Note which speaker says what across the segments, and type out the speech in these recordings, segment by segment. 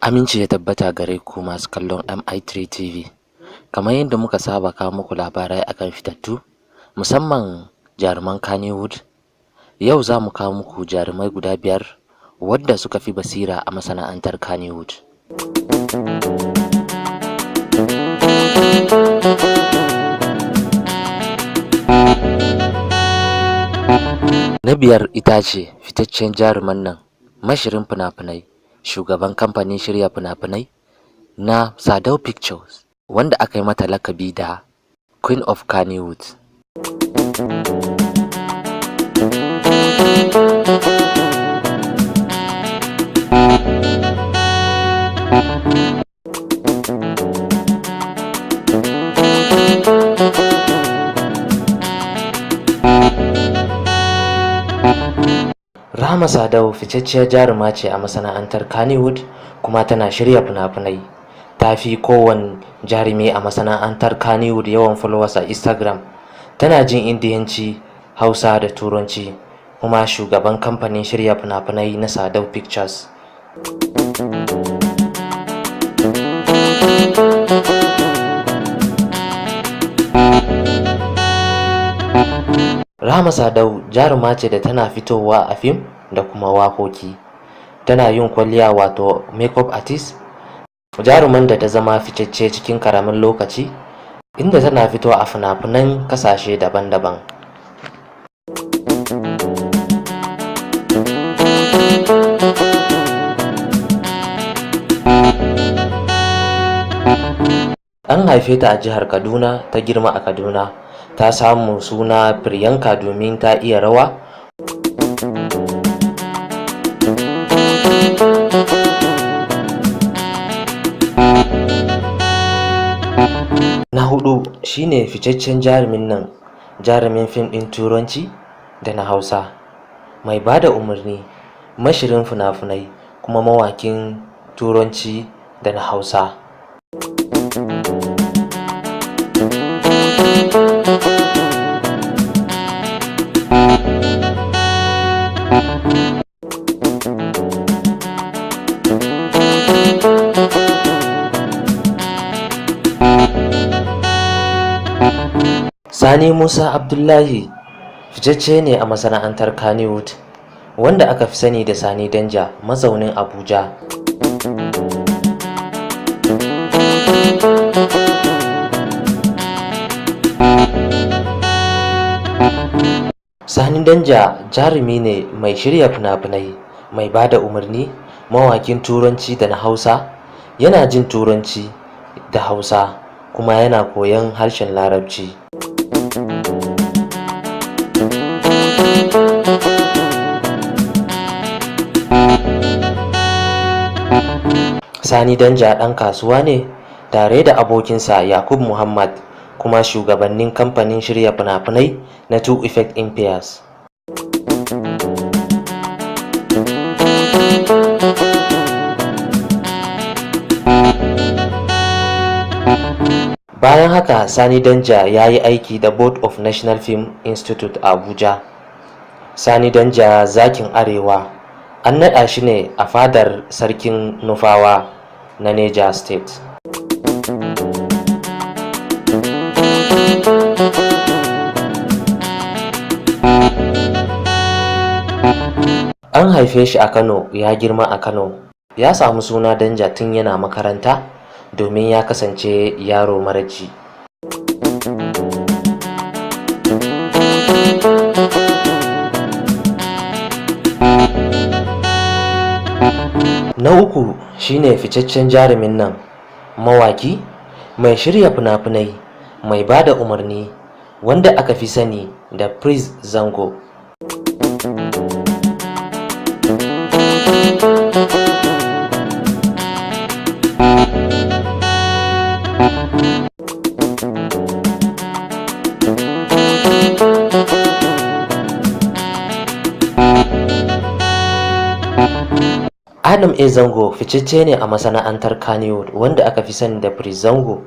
Speaker 1: Aminci ya tabbata gare ku masu kallon MI3 TV. Kamar yadda muka saba kawo muku labarai akan fitattu, musamman jaruman Kannywood. Yau za mu kawo muku jarumai guda 5 wadda suka fi basira a masana'antar Kannywood. Na 5 ita ce fitaccen jaruman nan, mashirin fina-finai, shugaban kamfanin shirya fina-finai na Sadau Pictures, wanda aka yi mata lakabi da Queen of Kannywood. Rahama Sadau ficecciyar jaruma ce a masana'antar Kannywood kuma tana shirya fina-finai. Ta fi kowane jarumi a masana'antar Kannywood yawan followers a Instagram. Tana jin Indiyanci, Hausa da Turanci, kuma shugaban kamfanin shirya fina-finai na Sadau Pictures. Rahama Sadau jaruma ce da tana fitowa a fim da kuma waƙoƙi. Tana yin kwalliya wato makeup artist. Jaruman da ta zama ficecce cikin karamin lokaci, inda tana fitowa a fina-finan kasashe daban-daban. An haife ta a jihar Kaduna, ta girma a Kaduna. Ta samu suna Priyanka domin ta iya rawa. Na 4 shine ficeccen jarumin nan, jarumin fim ɗin Turanci da na Hausa, mai ba da umarni, mashirin fina-finai kuma mawakin Turanci da na Hausa. Sani Musa Abdullahi ficecce ne a masana'antar Kannywood, wanda aka fi sani da Sani Danja, mazaunin Abuja. Sani Danja jarumi ne mai shirya fina-finai, mai ba da umarni, mawakin Turanci da na Hausa, yana jin Turanci da Hausa kuma yana koyon harshen Larabci. Sani Danja ɗan kasuwa ne tare da abokinsa Yakub Muhammad kuma shugabannin kamfanin shirya fina-finai na Two Effect Empires. Bayan haka Sani Danja ya yi aiki da Board of National Film Institute Abuja. Sani Danja Zakin Arewa an naɗa shi ne a fadar Sarkin Nufawa na Niger State. An haife shi a Kano, ya girma a Kano. Ya samu suna Danja tun yana makaranta domin ya kasance yaro mara ji. Na 3 shine ficeccen jarumin nan, mawaki, mai shirya fina-finai, mai ba da umarni, wanda aka fi sani da Prince Zango. Adam A. Zango ficecce ne a masana'antar Kannywood wanda aka fi sani da Prince Zango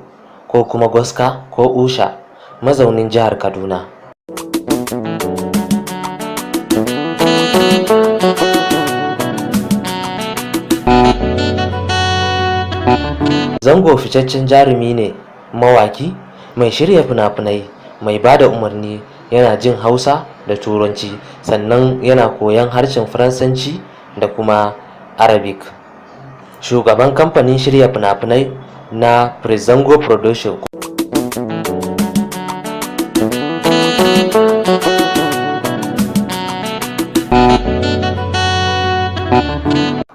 Speaker 1: ko kuma Goska ko Usha, mazaunin jihar Kaduna. Zango ficaccen jarumi ne, mawaki, mai shirya fina-finai, mai ba da umarni, yana jin Hausa da Turanci, sannan yana koyon harshen Faransanci da kuma Arabic. Shugaban kamfanin shirya fina-finai na Prince Production.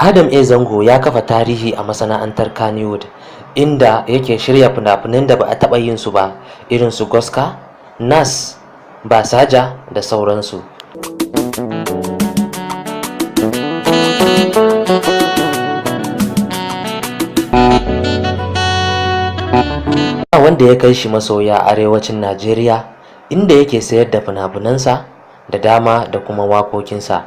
Speaker 1: Adam A. Zango ya kafa tarihi a masana'antar Kannywood, inda yake shirya fina-finan da ba a taɓa yin su ba, irin su Goska, Nas, Basaja da sauransu. Wanda ya kai shi masoya arewacin Najeriya, inda yake sayar da fina-finansa da dama da kuma waƙoƙinsa.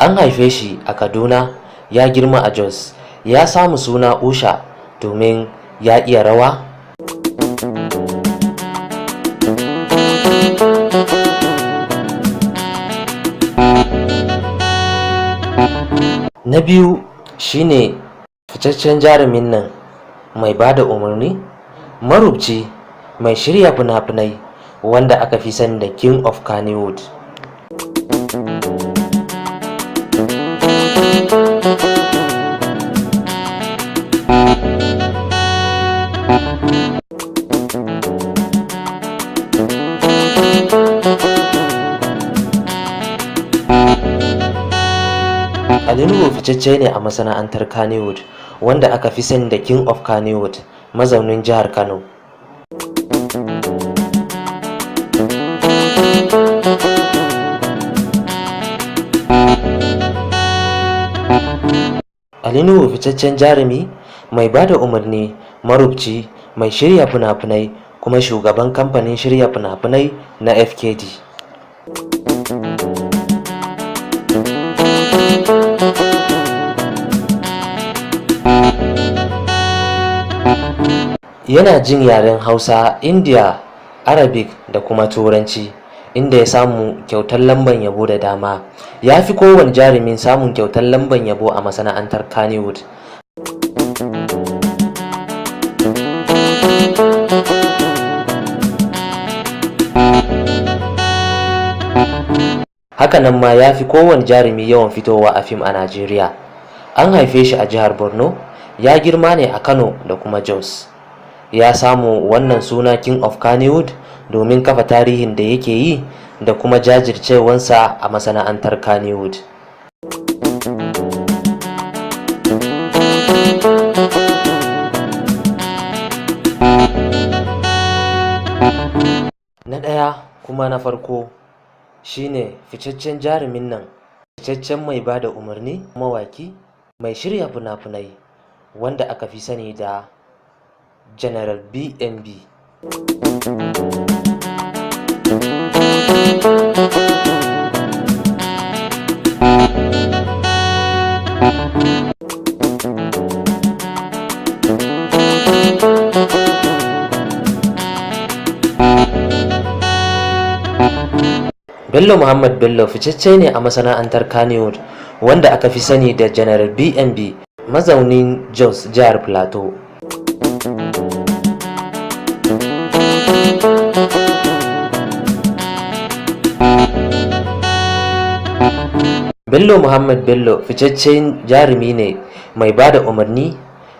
Speaker 1: An haife shi a Kaduna, ya girma a Jos, ya samu suna Usha domin ya iya rawa. Na biyu shine fitaccen jarumin nan mai ba da umarni, marubuci, mai shirya fina-finai, wanda aka fi sani da King of Kannywood. Ali Nuhu ficacce ne a masana'antar Kannywood, wanda aka fi sani da King of Kannywood, mazaunin jihar Kano. Ali Nuhu ficaccen jarumi, mai ba da umarni, marubuci, mai shirya fina-finai kuma shugaban kamfanin shirya fina-finai na FKD. Yana jin yaren Hausa, India, Arabic da kuma Turanci, inda ya samu kyautar lambar yabo da dama. Ya fi kowane jarumin samun kyautar lambar yabo a masana'antar Kannywood. Hakanan ma ya fi kowane jarumi yawan fitowa a fim a Najeriya. An haife shi a jihar Borno, ya girma ne a Kano da kuma Jos. Ya samu wannan suna King of Kannywood domin kafa tarihin da yake yi da kuma jajircewansa a masana'antar Kannywood. Na ɗaya kuma na farko shine ficaccen jarumin nan, ficaccen mai ba da umarni, mawaki, mai shirya fina-finai, wanda aka fi sani da General BNB. Bello Muhammad Bello ficacce ne a masana'antar Kannywood, wanda aka fi sani da General BNB, mazaunin Jos, jihar Plateau. Bello Muhammad Bello ficaccen jarumi ne mai ba da umarni,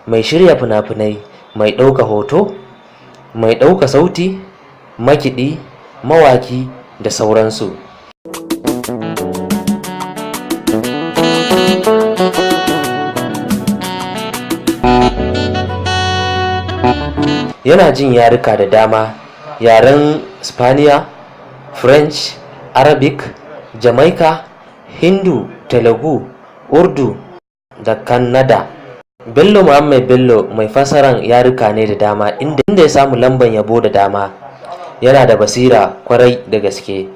Speaker 1: mai shirya fina-finai, mai ɗauka hoto, mai ɗauka sauti, makiɗi, mawaki da sauransu. Yana jin yaruka da dama, yaren Spaniya, French, Arabic, Jamaica, Hindu, Telugu, Urdu da Kannada. Bello Muhammad Bello mai fasaran yaruka ne da dama, inda ya samu lambar yabo da dama. Yana da basira kwarai da gaske.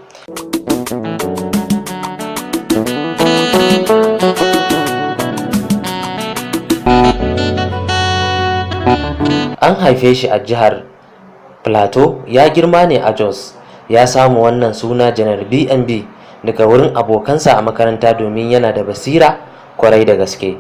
Speaker 1: An haife shi a jihar Plateau, ya girma ne a Jos. Ya samu wannan suna Janar BNB daga wurin abokansa a makaranta domin yana da basira kwarai da gaske.